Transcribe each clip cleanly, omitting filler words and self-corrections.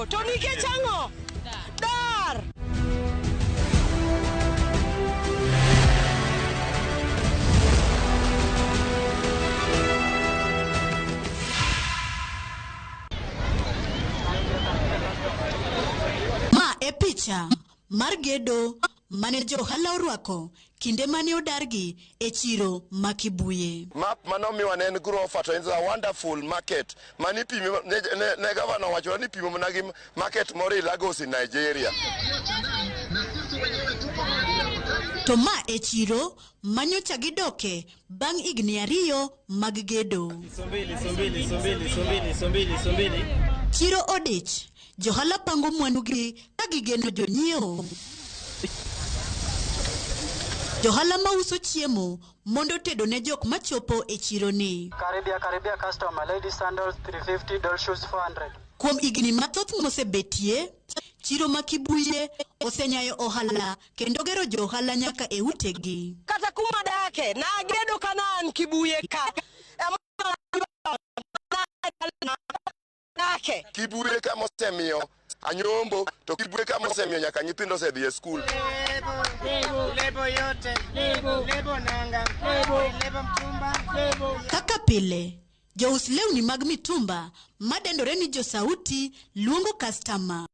Kapondo to nikech ang'o? Dar! Ma e picha mar gedo mane johala orwako kinde mane odargi e chiro ma Kibuye. Map manomiwa ne en grofa to en a wonderful market mani pimo ne gavana owacho ni pimo mana gi market moro e Lagos in Nigeria. To ma e chiro manyocha gidoke bang' higni 2 mag gedo. Chiro odich, johala pango mwandugi ka gigeno jonyiewo. Johala mauso chiemo mondo tedo ne jok machopo e chiro ni. Karibia karibia customer, lady sandals 350, doll shoes 400. Kuom higni mathoth mosebetie, chiro ma Kibuye osenyayo ohala kendo gero johala nyaka e utegi. Kata kuma dake, nagedo kana an Kibuye ka. Dake. Kibuye kama osemiyo anyombo to Kibuye kama osemiyo nyaka nyithindo osedhi e skul. Lebo yote, lebo nanga, lebo mtumba, Kaka pile, jous lewni mag mitumba madendore ni josauti luongo kastama.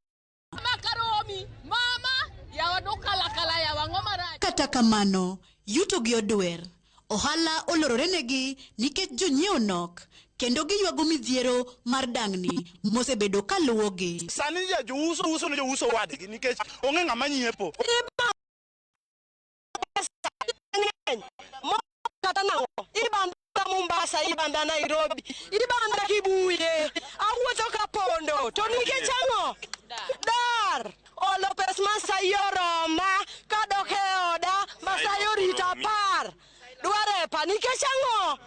Kata kamano, yuto gi odwer. Ohala olororenegi nikech jonyiewo nok kendo giywago midhiero mar dang'ni mosebedo kaluwogi. Sani ja jouso uso ne jouso wadgi nikech onge ng'ama nyiepo. Kata nang'o? Ibanda Mombasa, ibanda Nairobi, ibanda Kibuye. Awuotho Kapondo to nikech ang'o? Dar! Olo pes Masai oroma kadok e oda Masai orita 10. Dwarepa nikech ang'o?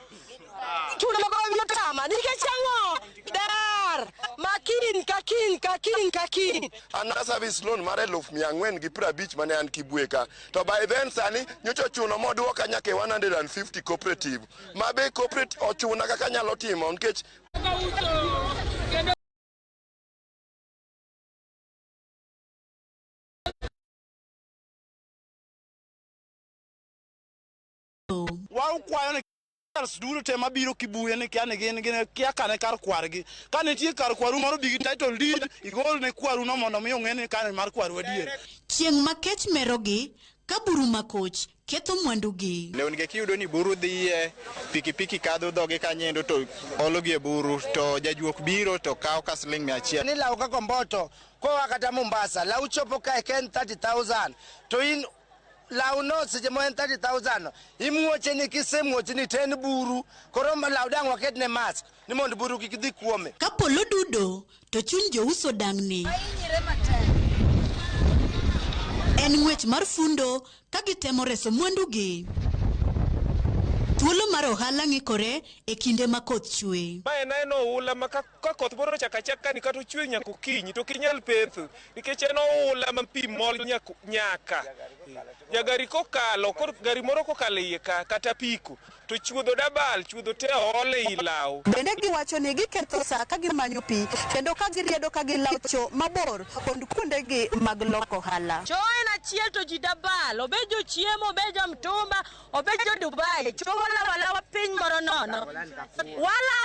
Chulo gowi otama nikech ang'o? Dar! Makin ka kiny ka kiny ka kiny. An a service loan mar 450,000 mane an Kibuye ka. To by then sani nyocha ochuno moduoka nyaka e 150 cooperative. Ma be cooperative ochuna kaka anyalo timo nikech Wakwayo ni duto te mabiro Kibuye ni kia ni gin gin kia kane kar kwargi. Ka nitie kar kwaru moro bi gi title deed igol ne kwaru no mondo mi ong'e ni kare mar kwaru adier. Chieng' ma kech merogi ka buru makoch ketho mwandugi. Lewni gi kiyudo ni buru dhiye, pikipiki kadho dhoge kanyendo to ologi e buru to jajuok biro to kawo ka siling 100. Ni law kaka omboto koa kata Mombasa, law chopo kae ka en 30,000 to in law no seche ma en 30,000 imuoche ni kisemuoche ni to en buru koro law dang' waketne mask ni mondo buru kik dhi kuome. Ka polo dudo to chuny jouso dang'ni. En ng'wech mar fundo ka gitemo reso mwandugi. Thuolo mar ohala ng'ikore e kinde ma koth chwe. Ma en aena oula ma ka koth moro ochako achaka ni kata ochwe nyaka okinyi to ok inyal petho nikech en oula ma pi mol nyaka. Jagari kokalo, koro gari moro kokalo iye ka kata apiko to chuodho dabal, chuodho te ool ei law. Bende giwacho ni giketho sa ka gimanyo pi kendo ka giriedo ka gilawo cho mabor kod kuondegi mag loko ohala. Cho en achiel to ji dabal, obed jochiemo, obed jomtumba, obed jo Dubai, cho walawo alawa piny moro nono. Wala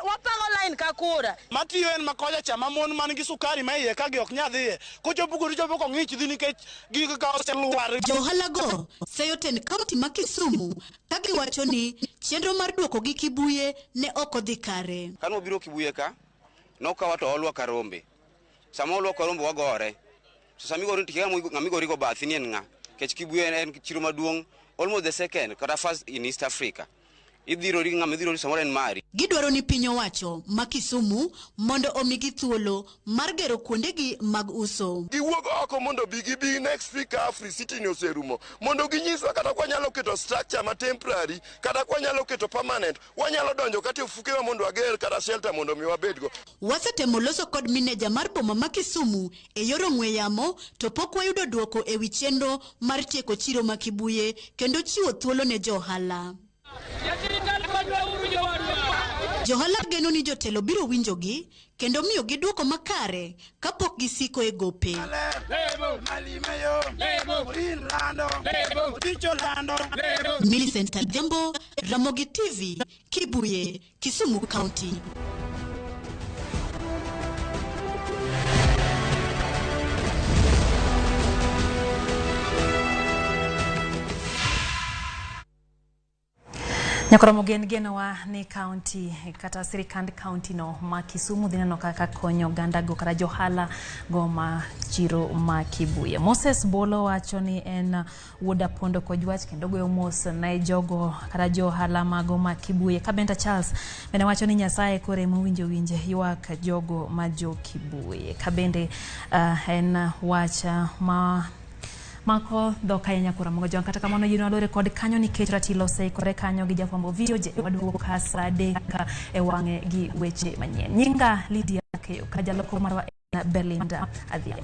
wapango line ka kura. Matiyo en makocha cha ma mon man gi sukari ma iye ka gi ok nyal dhiye. Kochopo kodi chopo kong'ich dhi nikech gigo ka oselwar. Johala go seyo tend kaunti ma Kisumu ka giwacho ni chenro mar duokogi Kibuye ne ok odhi kare. Kane wabiro Kibuye ka, nokawa to olwa ka rombe. Sama olwa ka rombe wagore. To sama igori to ng'ama igori go bathi ni en ng'a? Nikech Kibuye en chiro maduong' almost the second kata first in East Africa. Idhirori gi ng'ama idhirori samoro en mari. Gidwaro ni piny owacho ma Kisumu mondo omigi thuolo mar gero kuondegi mag uso. Giwuog oko mondo bi gibi next week ka Afri City ni oserumo mondo ginyiswa kata kwanyalo keto structure ma temporary kata kwanyalo keto permanent, wanyalo donjo kata e ofukewa mondo wager kata shelter mondo mi wabedgo. Wasetemo loso kod mineja mar boma ma Kisumu e yor ong'we yamo to pok wayudo dwoko e wi chenro mar tieko chiro ma Kibuye kendo chiwo thuolo ne johala. Johala geno ni jotelo biro winjogi kendo miyogi dwoko makare kapok gisiko e gope. Millicent Adhiambo, Ramogi TV, Kibuye, Kisumu County. Nyakoromo gen genowa ni kaunti kata sirikand kaunti no ma Kisumu dhi neno kaka konyo oganda go kata johala go ma chiro ma Kibuye. Moses Bolo wacho ni en wuod Apondo Kojwach kendo goyo mos ne jogo kata johala mago ma Kibuye. Kabenta Charles bende wacho ni Nyasaye koro ema owinjo winje ywak jogo ma jo Kibuye. Kabende en wach ma mako dhok ahinya kuom Ramogi Jwang'. Kata kamano yien walore kod kanyo nikech ratilo oseikore kanyo gi jafwambo video je waduogo ka saa 3 e wang'e gi weche manyien. Nyinga Lydia Keyo ka jaloko marwa en Belinda Adhiambo.